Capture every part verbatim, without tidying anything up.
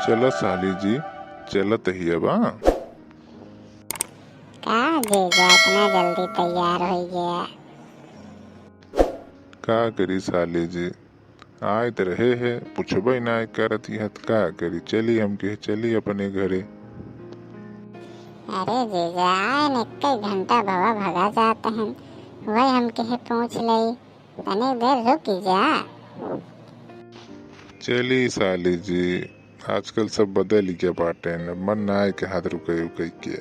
चला साली जी, चलत ही अब, हाँ? का जीजा, इतना जल्दी तैयार होइ गया? का करी साली जी, आइत रहे है, पुछबे नाय करत ही, त का करी, चली, हम कहे चली अपने घरे। अरे जीजा, आए न, एक घंटा भवा भगा जात हैं, वही हम कहे पूछ लई, तनी देर रुकी जा। चली साली जी, आजकल सब बदल गया बाटेन, मन नाय के हाथ रुकई उकई के,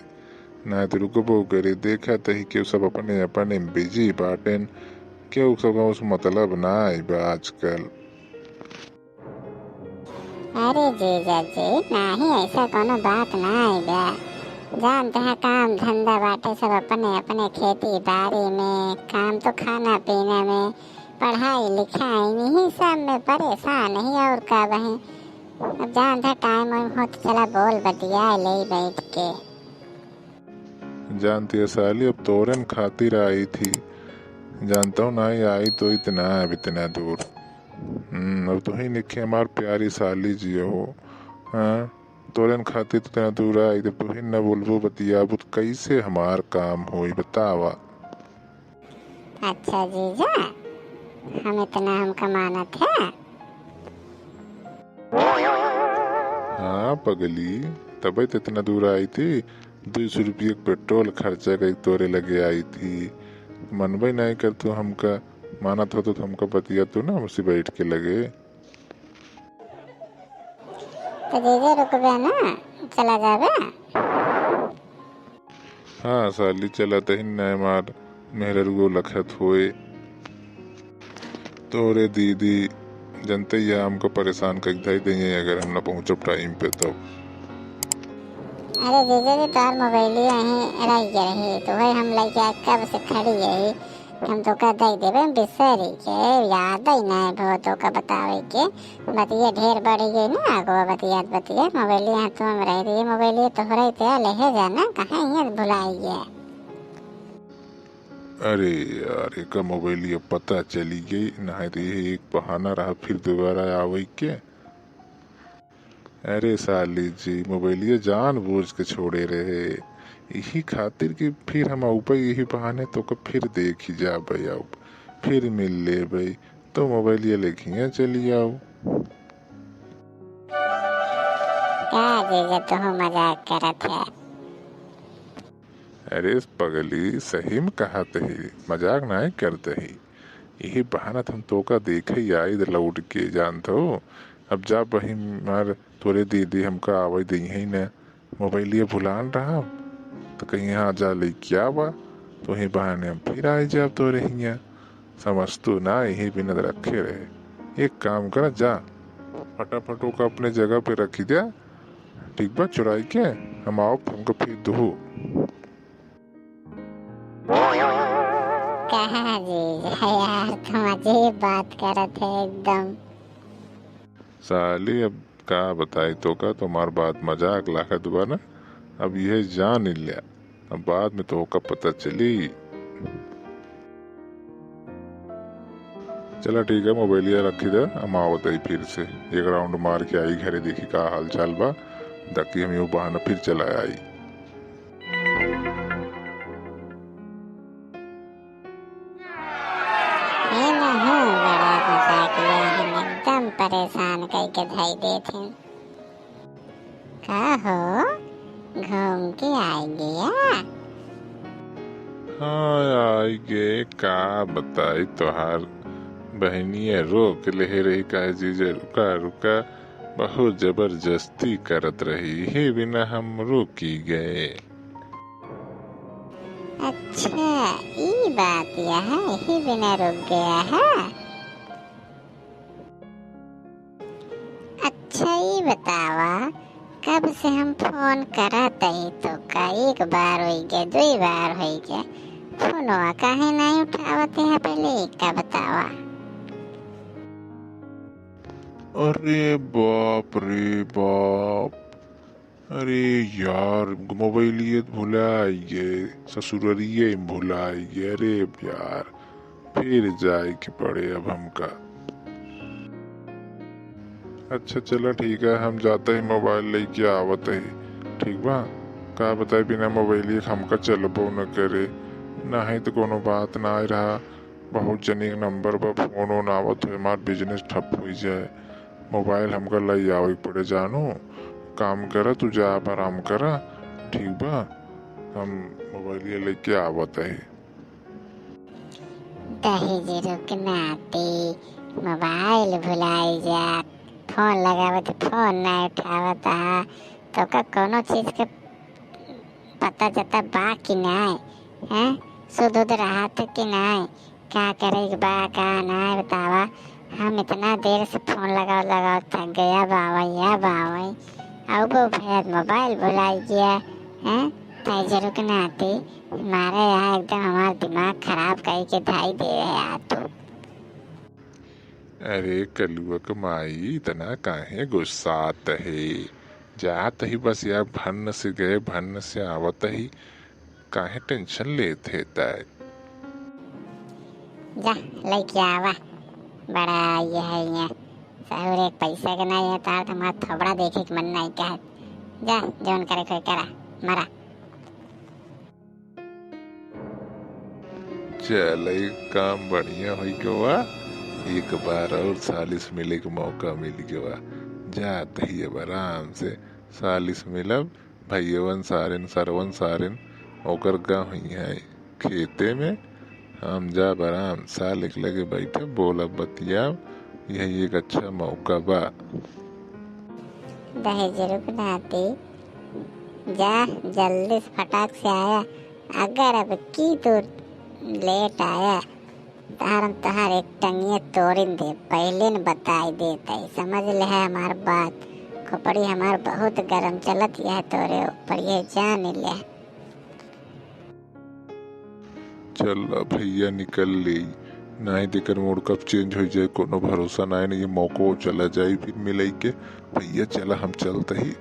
नाय तो रुकबो करे, देखा तही केहू सब अपने अपने में busy बाटेन, केहू सब से मतलब नाय बा आजकल। अरे जीजा जी, नाही, ऐसा कोनो बात नाय बा। जानते हैं, काम धंधा बाटे सब अपने अपने खेती बाड़ी में, काम तो खाना पीना में, पढ़ाई लिखाई में, यही सब में परेशान ही, और का बही। अब जानते हैं, टाइम वाइम हो तो चला बोल बतिया ले बैठ के। जानती है साली, अब तोरेन खातिर आई थी, जानता हूँ ना, आई तो इतना, अब इतना दूर। हम्म, अब तू ही निखे हमार प्यारी साली जी हो, हाँ, तोरेन खातिर तो इतना दूर आई, जब तू ही न बोलबू बतियाबू तो कैसे हमार काम होई, बतावा। अच्छा जीजा, हम इतना हमका मानत है। हाँ पगली, तबे तो इतना दूर आई थी, दो सौ रुपये के पेट्रोल खर्चा कई तोरे लगे आई थी। मनबे नहीं कर तू हमका, मानत हो तो हमका बतिया तू ना हमसे बैठ के लगे। तो जीजा रुकबे ना, चला जाबे। हाँ साली, चलत ही न हमार मेहररुओ लखत होए। तोरे दीदी जनते ही हमको परेशान कर धई देइए, अगर हम ना पहुँचब टाइम पे तब। अरे जीजा जी, तोहार मोबाइल यहीं रह गया रही, तो वही हम लेके आ, कब से खड़ी यही, हम तोका दे देबे बिसरी के, याद ही नहीं भो तोका बतावे के। बतिया ढेर बढ़ गई ना, अगवा बतियात बतियात मोबाइलिया हाथवा में रह रही, मोबाइलिया तोहरे ते लेहे जाना, कहाँ हियाँ भुलाई गया। अरे यार, एका मोबाइलिया पता चली गई, नहीं तो ये एक बहाना रहा फिर दोबारा आवे के। अरे साली जी, मोबाइलिया जानबूझ के छोड़े रहे, यही खातिर कि फिर हम ऊपर यही बहाने तोका फिर देखी जाबे, आउब फिर मिल लेबे, तो मोबाइलिया लेके हियाँ चली आउ। का जीजा, तू मजाक करत है? अरे पगली, सही में कहत ही, मजाक नाहीं करत ही। यही बहाना हम तोका देखे आई लौट के, जानत हो। अब जा बहिन मार, तोरे दीदी हमका आवे देइहैं न, मोबाइलिया भुलान रहा, तो कहीं यहाँ जा लेके आवा, तो वही बहाने हम फिर आए जाब तोरे हियाँ। समझ तू ना, यही बिना रखे रहे। एक काम कर, जा फटाफट ओका अपने जगह पे रखी दे, ठीक बा, चुराई के हम आओ, हमको फिर दुहू। कहा जी यार, तुम अजीब बात करत है एकदम। साली, अब का बताई तोका, तुम्हार बात मजाक लागत बा ना, अब यह जान लिया, अब बाद में तोका पता चली। चला ठीक है, मोबाइलिया रखी दे, हम आवत आई फिर से, एक राउंड मार के आई घरे, देखी का हाल चाल बा, ताकि हम यू बहाना फिर चला आई। हे नहीं, बड़ा मजाकिया है, एकदम परेशान करके धई देत हैं। का हो, घूम के आई गया? हाँ, आई गे, का बताई तोहार बहनिया रोक लेहे रही, का जीजा रुका, रुका, बहुत जबरदस्ती करत रही, हे बिना हम रुकी गए। अच्छा, ई बात यह है, यही बिना रुक गया है। अच्छा, ई बतावा, कब से हम फोन करत हई तोका, एक बार होई गया, दुई बार होई गया, फोनवा काहे नहीं उठावत है पहले, ई का बतावा? अरे बाप रे बाप, अरे यार, मोबाइलिए भुलाई गए, ससुररिये में भुलाई गए। अरे यार, फिर जाए के पड़े अब हमका। अच्छा चला ठीक है, हम जात ही मोबाइल लइके आवत ही, ठीक बा? का बताई, बिना मोबाइलिए के हमका चलबो न करे, नाही तो कोनो बात ना आए रहा। बहुत जनी के नंबर पर फोन वोन आवत हो, हमार बिजनेस ठप हो जाए। मोबाइल हमका लई आवे के पड़े जानू। काम करा, तू जा, आप आराम करा, ठीक बा? हम मोबाइलिए लइके आवत ही। दहेजरू के नाती मोबाइल भुलाई जात, फोन लगावत फोन ना उठावत हा, तो का कोनो चीज के पता चता बा कि नाय? हैं? सुध उध रहत कि नाय? का करे के बा का नाय बतावा। हम इतना देर से फोन लगावत लगावत थक गया बावई या बावई, अब वो भैया मोबाइल भुलाई गया। हैं? दहेजरू के नाती मारे यहाँ एकदम हमार दिमाग खराब कई के धाई दे रहे आ तू। अरे कलुआ के माई, इतना काहे गुस्सात है? जात ही बस यार, भन्न से गए भन्न से आवत ही, काहे टेंशन लेत है ताय? जा लइके आवा, बड़ा ये है ये सहूर एक पैसा के नहीं है तार, तुम्हारा थोबड़ा देखे के मन नहीं कहत। जा जौन करे कोई करा, मरा। चल, एक काम बढ़िया होई गवा, एक बार और साली से मिले के मौका मिल गवा। जात ही अब आराम से साली से मिलब, भैयवन सारिन, सरवन सारिन, ओकर गाँव ही है खेते में। हम जाब आराम साली के लगे बैठब, बोलब बतियाब, यही एक अच्छा मौका बा। दहेजरू के नाती जा, जल्दी से फटाक से आया। अगर अब की तू लेट आया, तार हम तहार एक टंगिया तोड़िन दे, पहले न बताई देत है, समझ ले है हमार बात। खोपड़ी हमार बहुत गरम चलत यह तोरे ऊपर, ये जान ले। चल भैया निकल ले, नाहीं तेकर मूड कब चेंज हो जाए, कोनो भरोसा नाहीं, ये मौको चला जाए फिर मिलई के। भैया चला हम चलत ही।